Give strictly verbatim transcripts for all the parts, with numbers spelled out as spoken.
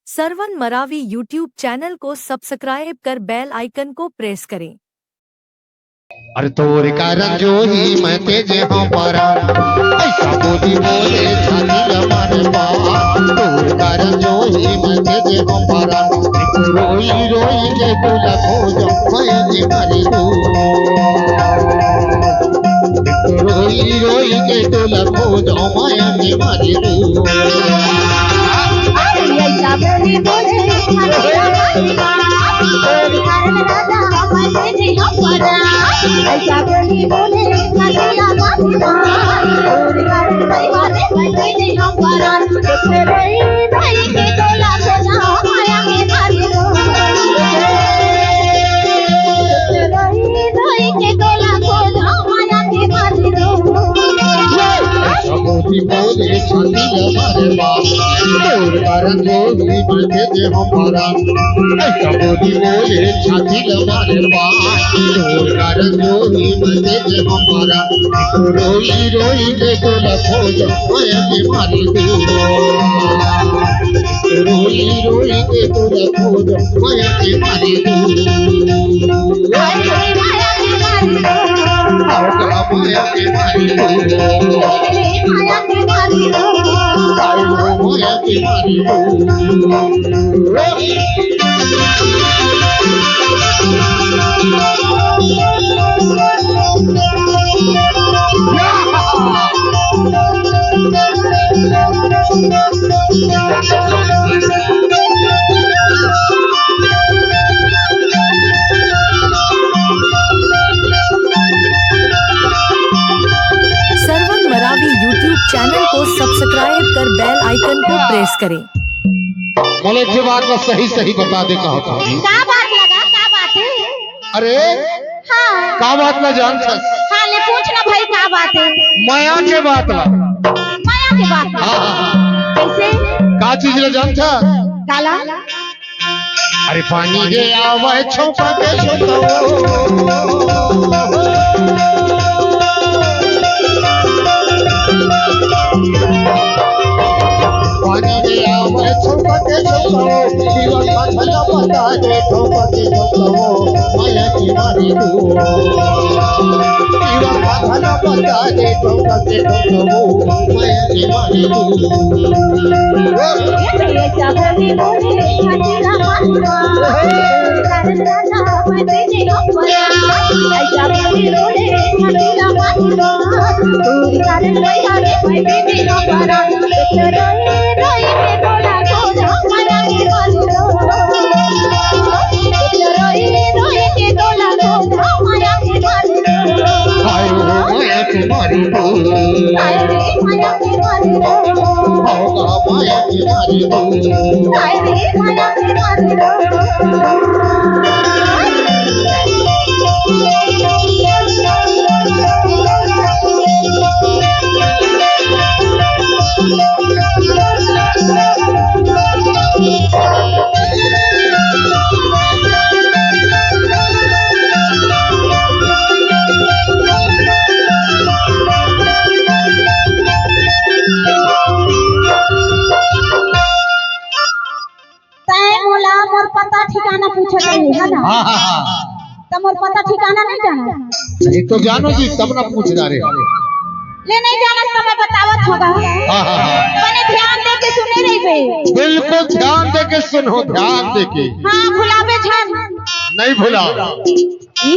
Sarwan Maravi YouTube channel को subscribe कर बेल आइकन को प्रेस करें। अरे तोर कारण जो ही मैं तेज हूँ परान, ऐसा बोली बोले छाती ल मारे पान। तोर कारण जो ही मैं तेज हूँ परान, रोई रोई के तोला खोज मैं के मारी दू। रोई रोई के तोला खोज मैं के मारी दू। सबूती बोले छाती ल मारे बाप, तोर कारण जो भी बचे जे हमारा। ऐसा बोली बोले छाती ल मारे बाप, तोर कारण जो भी बचे जे हमारा। रोई रोई के तोला खोज मैं के मारी दू। रोई रोई के तोला खोज मैं के मारी दू। सरवन मरावी YouTube चैनल को सब्सक्राइब कर बेल आइकन को प्रेस करें। मोला एक ठे बात ला सही सही बता दे, कहा था। का बात लगा, का बात है? अरे, हाँ। का बात ला जानथस? हाँ, ले पूछ ना भाई, का बात है? मया के बात ला। मया के बात ला? हाँ, हाँ, हाँ। कैसे? का चीज ला जानथस? काला? अरे पानी के आवे छौंका के छौंका। पानी के आवे छौंका के छौंका। जीवन का झंडा बता दे छौंका के छौंका। माया की मारी तू। जीवन का झंडा बता दे छौंका के छौंका। माया की मारी तू। हाय रे माया के मारी तू। हाय रे माया के मारी तू। हाय रे माया के मारी तू। तैं मोला मोर पता ठिकाना पूछत रहे, है ना? हाँ, हाँ, हाँ। त मोर पता ठिकाना नहीं जाना? नहीं तो जानो जी, तब ना पूछ जा रहे। ले नहीं जाना, समय बतावत होगा। हाँ, हाँ, हाँ। बने ध्यान दे के सुने रहिबे। बिल्कुल ध्यान दे के सुनो, ध्यान दे के। हाँ, भुलाबे झन। नहीं भुला। ई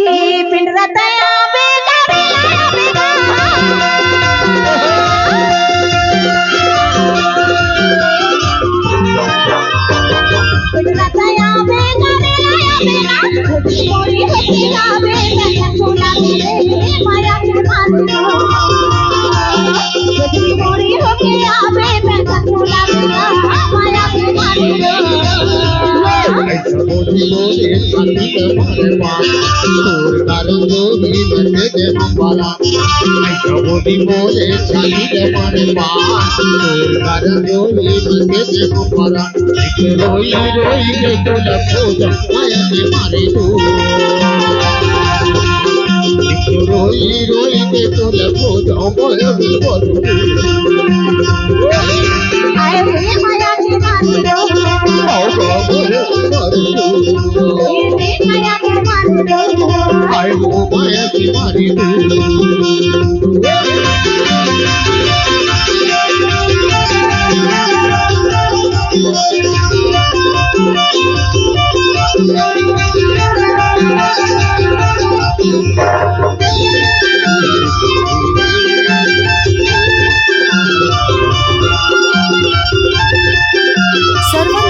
पिंडरा तया बेगा रे लाया बेगा। पिंडरा तया बेगा रे लाया बेगा। मोरी होती आवे मैं सोना दे माया के मार दो। मोरी होती आवे मैं सोना दे माया के मार दो। ऐसा बोली बोले छाती के मारे पान, तोर कारण जो भी बचे के हमारा। ऐसा बोली बोले छाती के मारे पान, तोर कारण जो भी बचे के हमारा। रोई रोई के तोला खोज, माया के मारे तू। रोई रोई के तोला खोज, माया के मारे तू। हाय रे माया के मारे तू। सरवन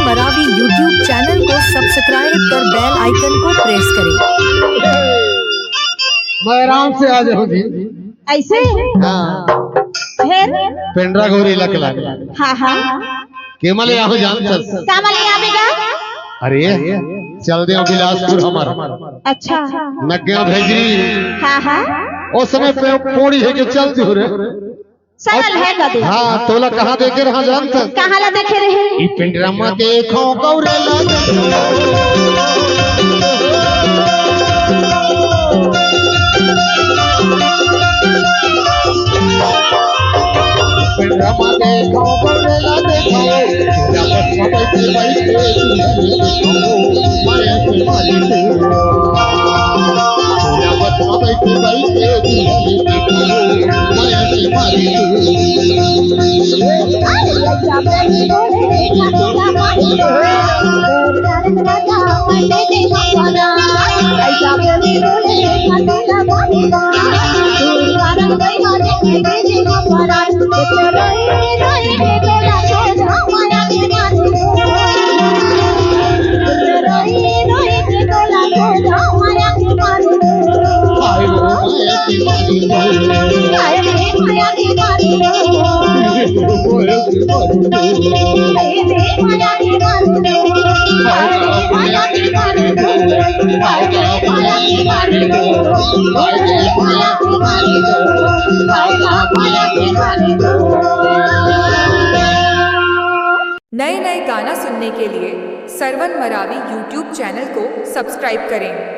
मरावी YouTube चैनल को सब्सक्राइब कर बेल आइकन को प्रेस करें। मैं आराम से आ जाऊं जी। ऐसे? हाँ। फिर? पेंड्रा गौरी लकला। हाँ, हाँ। केमा ले आहूं जानथस? कामा ले आवेगा? अरे, चल दे बिलासपुर हमर। अच्छा। नग्या भेजरी। हाँ, हाँ। ओ समय पे पोड़ी हे के चल दिहूं रे। सरल हे कदे। हाँ, तोला कहाँ देखे रहा जानथस? कहाँ ला देखे रहे? ई पेंड्रा म देखों गौरी लकला। नए नए गाना सुनने के लिए सरवन मरावी YouTube चैनल को सब्सक्राइब करें।